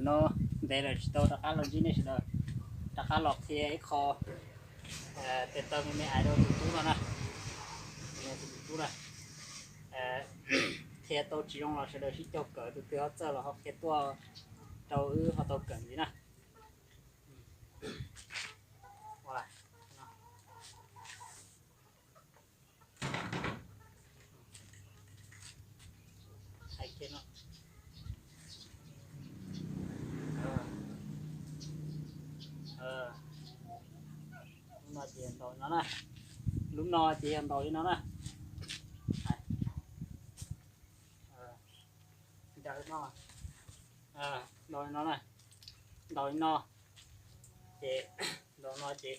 No ntev lawm tsis tau rov qab los ntsib nej sawv daws, rov qab los qhia ib qho tes taw me me ais rau tus tub no na. Tus tub na, qhia tau tsis zoo los sawv daws sib caug kawm, tus twg ho txawj los ho qhia tuaj rau wb ho tau kawm ntxiv na. Lub no ces ntaus no na, lub no ces yog ntaus li no na. Ntaus li no, ntaus li no na, ntaus li no, ces ntaus no ces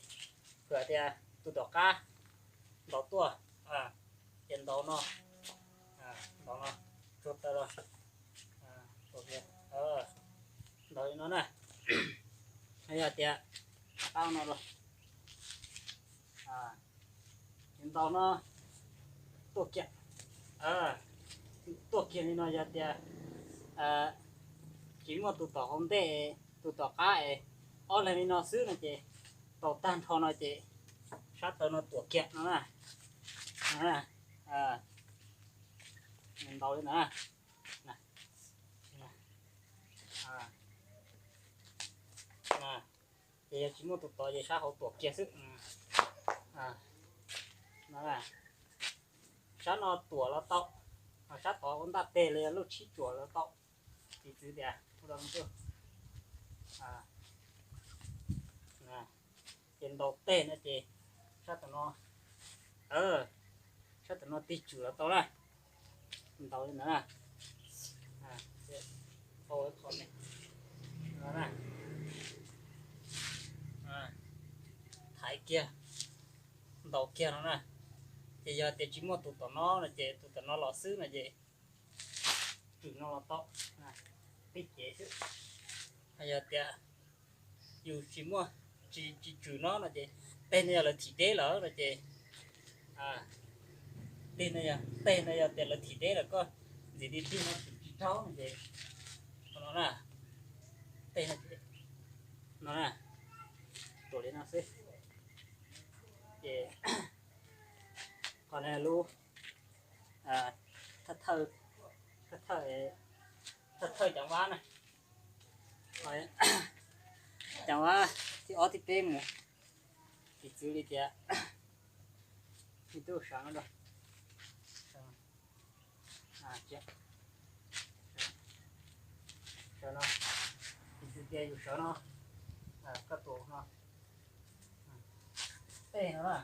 hais tias tus tom qab ntaus tuaj, ces ntaus no, ntaus no, tsuag taw los, ntaus li no na, yog tias qab no los, ntaus no tuaj kiag, tuaj kiag li no yog tias tsis muaj tus tom hauv ntej, tus tom qab es ob leeg li no xwb no ces tau tag nrho no ces sab taw no tuam kiag no na. Ntaus li ntawd na. Ces yog tsis muaj tus tod ces sab hauv tuam kiag xwb. Sab no tuam los tau, ho sab tod ua ntaj teg los yog lub tshib cuam los tau. Piv txwv tias ces ntaus teg no ces sab tom no, sab tom no tig tswm los tau na. Ntaus li ntawd na. Thaiv kiag, ntaus kiag no na. Ces yog tias tsis muaj tus tom no no ces tus tom no los xwb no ces tswm no los tau, qib cev xwb. Yog tias yus tsis muaj, tsis tswm no no ces tej no yog lawv thim deb lawm no ces, tej no yog, tej no yog tias lawv thim deb lawm koj ntxiv ti tig no tsis raug no ces, no na, tej no, no na, tuam li no xwb. Ces qhov no lub thawj thawj, thawj thawj, thawj thawj ceev vab na. Ceev vab thib ob thib peb mus, piv txwv li tias, tub sawv no, sawv no, piv txwv tias yus sawv no, koj tus no, tej no na,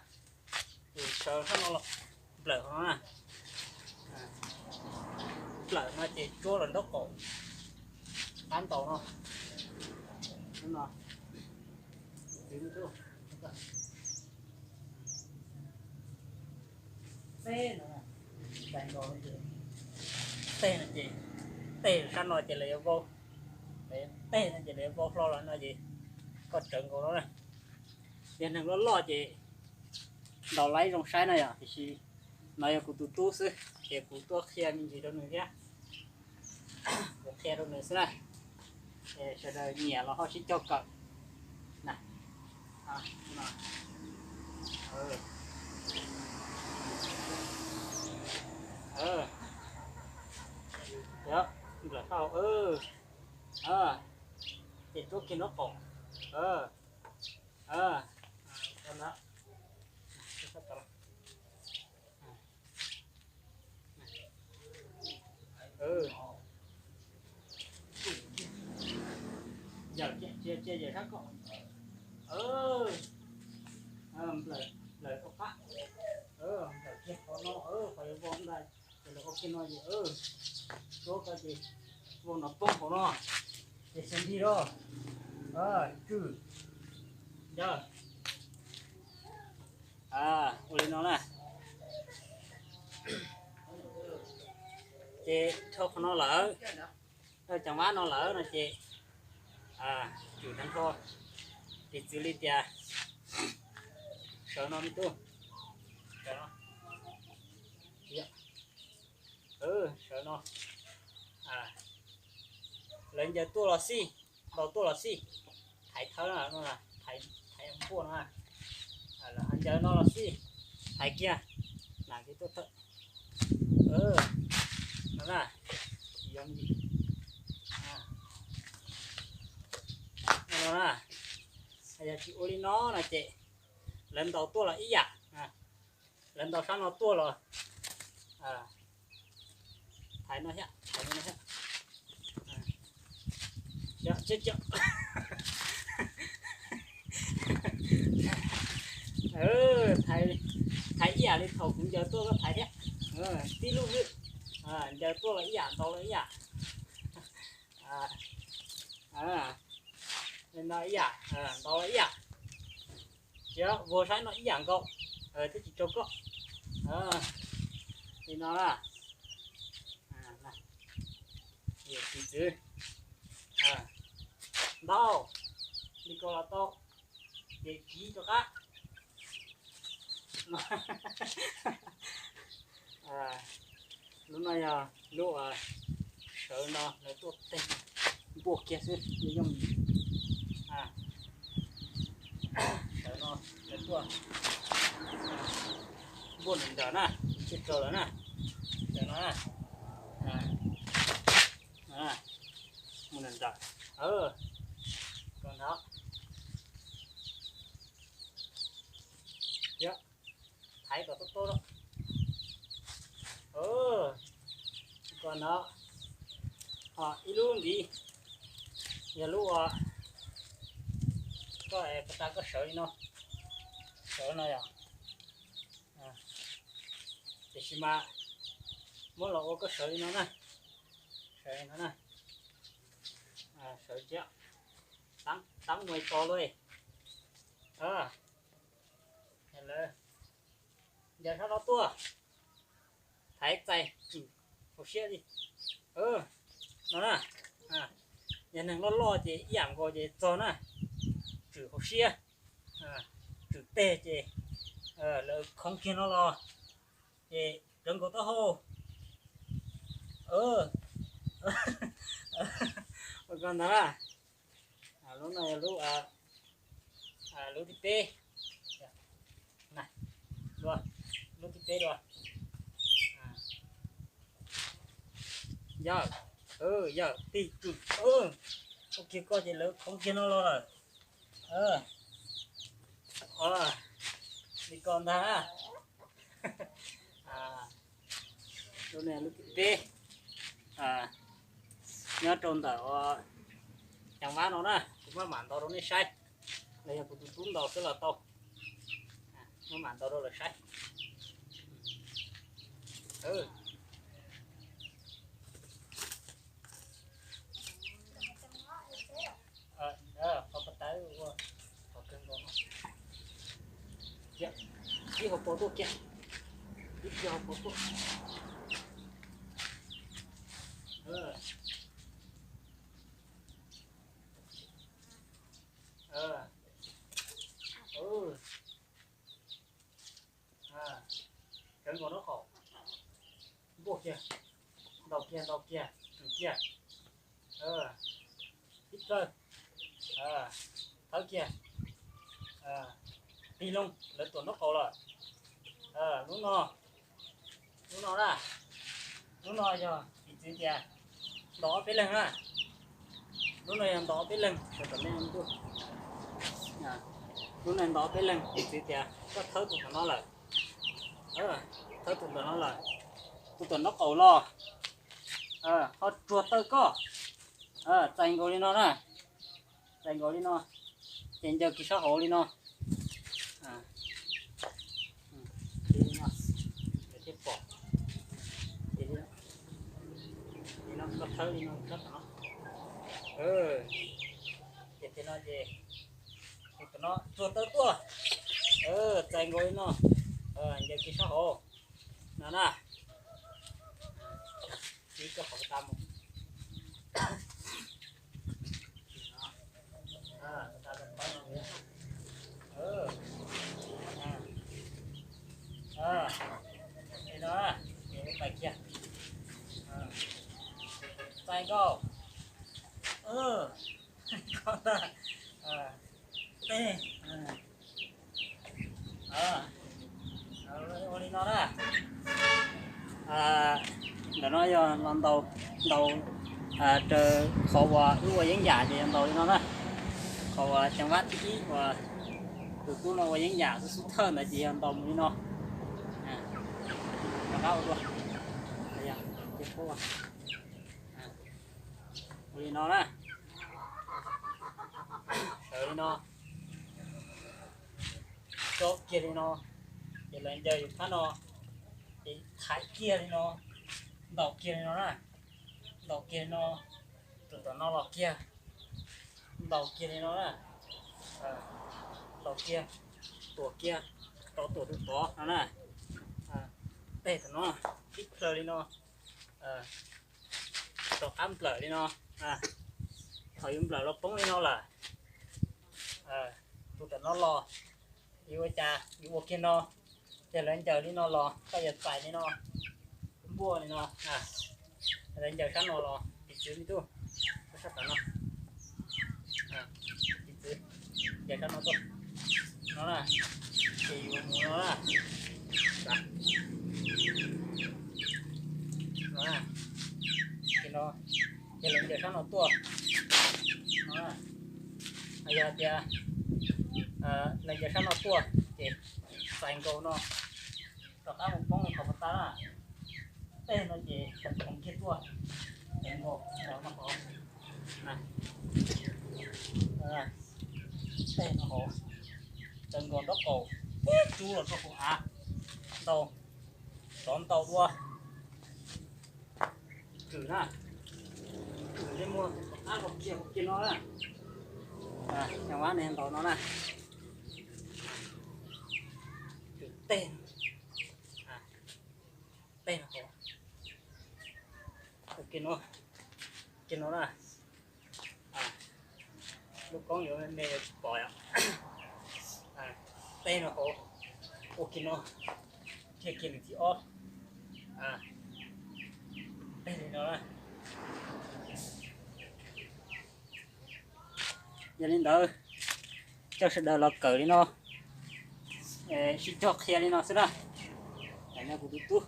yus sawv sab no los nplawm no na. Nplawm no ces tsuab los nraub qaum, qab ntaus no, no, tej no ces, tej sab no ces lawv yuav vau, tej no ces lawv yuav vau hlo los no ces koj tsawv nkaus no na. Yog neeg loj loj ces ntaus laib zoo saib na yom, tiam sis no yog kuv tus tub xwb ces kuv tuaj qhia me ntsis rau nws thiab. Kuv qhia rau nws xwb na, sawv daws nyiam los ho sib cog kawm na. Nplawm hauv, ces tsuab kiag nraub qaum. Yawm cia, cia yawm sab ko. Nplawm, nplawm rau qab. Nplawm kiag qhov no, qhov yuav vau ntag, ces lawv ua kiag no ces, tsuab ko ces vau no poob hauv no, ces xav nrig rau, tswm, yawg. Ua li no na. Ces dhau qhov no lawm, dhau ceev vab no lawm no ces tswm tag nrho, piv txwv li tias sawv no me tub, sawv no, sawv no, lawv ncaws tuaj los xij, Ntaus tuaj los xij, thaiv thawb no, thaiv npuaj no, lawv ho ncaws no los xij, thaiv kiag, na kiag tuaj thawb, no na, tsis yog li no na. Yog tsis ua li no no ces lawv ntaus tuaj los ib yam, lawv ntaus sab no tuaj los thaiv no thiab, thaiv no thiab. Thaiv ib yam li thaum kuv ncaws tuaj koj thaiv thiab, tib lub xwb, ncaws tuaj los ib yam, ntaus los ib yam. Li no ib yam, ntaus los ib yam. Tsis vuag saib no ib yam nkaus, thiab tsis rau koj. Li no na, tiv txwv, ntau li ko los tau, ces kiv rov qab. Lub no yog lub sawv no lawv tuaj teg npuaj kiag xwb, yooj yim. Sawv no lawv tuaj npuaj nram ntawm na, tsiaj rau lawm na, sawv no na, mus nram ntawm, kom ntawd, thaiv kom tau tau, kom ntawd, ho ib lub ntxiv, yog lub uas koj, pas tas koj sawv li no, sawv no yog, tiam sis mas muab los ua koj sawv li no na, sawv li no na, sawv tsiab, tab muaj ib to luaj. Lawv ncaws sab no tuaj, thaiv txais tswm hauv siab li no na. Yog neeg loj loj ces ib yam nkaus ces txog na, tswm hauv siab, tswm teg ces lawv khoov kiag no los ces kawg nkaus taub hau. Ua ko ntag na. Lub no yog lub, lub thib peb, lub thib peb dua. Yawm, yawm tig tswm, ua kiag koj ces lawv khoov kiag no los lawm. Li ko ntag. Lub no lub thib peb, nyob rau ntawm ua cov vab no na, kuv maj mam ntaus rau nej saib, los yog kuv tus tub ntaus xwb los tau. Maj mam ntaus rau lawv saib. Qhov pas tawb ua, qhov kawg nkaus no. Ib hauv paus tuaj kiag, ib kiag hauv paus tuaj. Kawg nkaus no qhov, npuaj kiag, ntaus kiag, ntaus kiag, tswm kiag, tib plawg, thawb kiag, tig loo, lawv tuam nraub qaum lawm. Lub no, lub no na, lub no yog piv txwv tias ntaus ob peb leeg na. Lub no yog ntaus ob peb leeg, sawv tom nej ntuj. Lub no ntaus ob peb leeg, piv txwv tias koj thawb tus tom no lawm, thawb tus tom no lawm, tus tom nraub qaum los ho tsuag tawj koj, txais nkaus li no na, txais nkaus li no, ces ncaws kiag sab hauv li no. Li no, thiaj pom, li no, koj thawb li no sab tom no, ces tim no ces tus tom no tsuag tawj tuaj, txais nkaus li no, ncaws kiag sab hauv no na. Ib koj qhov tas mus. Li no, ces pais kiag. Txais nkaus. Tej, ua li no na. Ntawm no yog los ntaus, ntaus raws qhov uas wb ua yeeb yam ces yog ntaus li no na. Qhov uas ceev vab thib ib uas tus tub no ua yeeb yam xub xub thawj ntawd ces yog ntaus mus li no. Rov qab ua dua. Ua li no na. Sawv li no. Tso kiag li no. Ces lawv ncaws yus phab no. Ces thaiv kiag li no. Ntaus kiag li no na. Ntaus kiag li no. Tus tom no los kiag. Ntaus kiag li no na. Ntaus kiag. Tuam kiag. Rov tuam tus tod no na. Tej tom no tib plhaw li no. Rov qab nplawm li no. Thaum yus nplawm los poob li no lawm, tus tom no los, yus ua cas yus ua kiag no, ces lawv ncaws li no los koj yuav txais li no, npuaj li no, lawv ncaws sab no los piv txwv li tuj, sab tom no, piv txwv, ncaws sab no tuaj, no na, ces yus mus no na, no na, ces no, ces lawv ncaws sab no tuaj, no na, yog tias lawv ncaws sab no tuaj ces txais nkaus no, rov qab mus poob li qhov puas tau na, tej no ces txais nkaus kiag tuaj, txais nkaus no hauv, tej no hauv, txais nkaus nraub qaum, tib rub los rau hauv av, ntaus, rov ntaus dua, rwm na, rwm li muag, rov qab los kiag hauv kiag no na, ceev vab ne ntaus no na, rwm tej, tej no hauv, ua kiag no, kiag no na, lub koob yuav me me yuav tsis pom yom, tej no hauv, ua kiag no, kiag kiag lwm thib ob, tej li no na. Yog li ntawd, coj sawv daws los kawm li no, sib cog qhia li no xwb na. Tam no kuv tus tub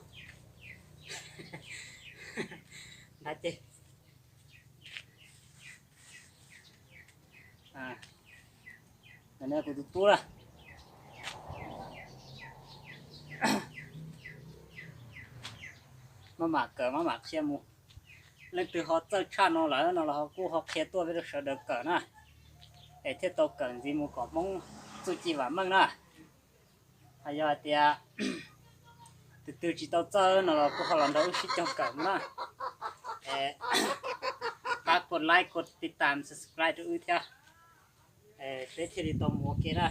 nrhav ces, tam no kuv tus tub na, maj mam kawm maj mam qhia mus. Leej twg ho txawj tshaj no lawm no los ho kuj ho qhia tuaj peb rau sawv daws kawm na, es thiaj tau kawm ntxiv mus kom Hmoob txuj ci vam meej na. Hos yog hais tias tus twg tsis tau txawj no los kuj ho los nrog wb sib cog kawm mus na. Pab kos like kos tiv tam subscribe rau wb thiab, peb thiaj li tau mus ua ke na.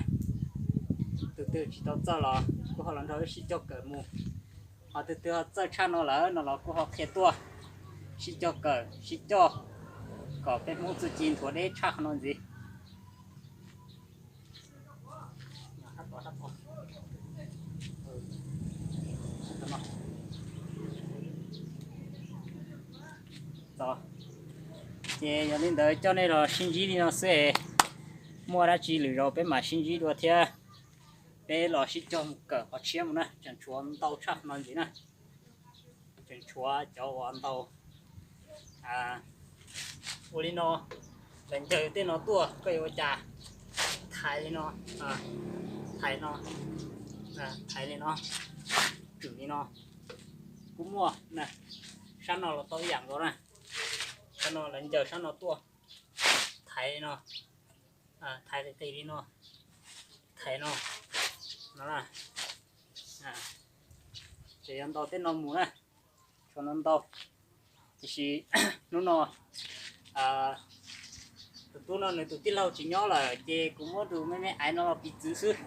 Tus twg tsis tau txawj los kuj ho los nrog wb sib cog kawm mus. Hos tus twg ho txawj tshaj no lawm no los kuj ho qhia tuaj, sib cog kawm sib cog, kom peb Hmoob txuj ci nthuav deb tshaj qhov no ntxiv. Ces yog li ntawd coj nej los sib ntsib li no xwb es, muaj dab tsi lwm zaus peb mam sib ntsib dua thiab. Peb los sib cog mus kawm qhov tshiab mus na, tseem tshuav ntau tshaj no ntxiv na. Tseem tshuav cov uas ntau ua li no, lawv ncaws tej no tuaj koj yuav ua cas, thaiv li no, thaiv no, thaiv li no, rwm li no, kuj muaj na. Sab no los tau ib yam nkaus na. Sab no lawv ncaws sab no tuaj, thaiv li no, thaiv qis qis li no, thaiv no, no na. Ces yuav ntau tej no mus na, tshuav no ntau. Tiam sis hnub no tus tub no nws tus tij laug tsis nyob lawm ces kuv muab tus me me aiv no los piv txwv xwb.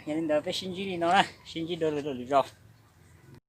Yog li ntawd peb sib ntsib li no na, sib ntsib dua lwm zaus.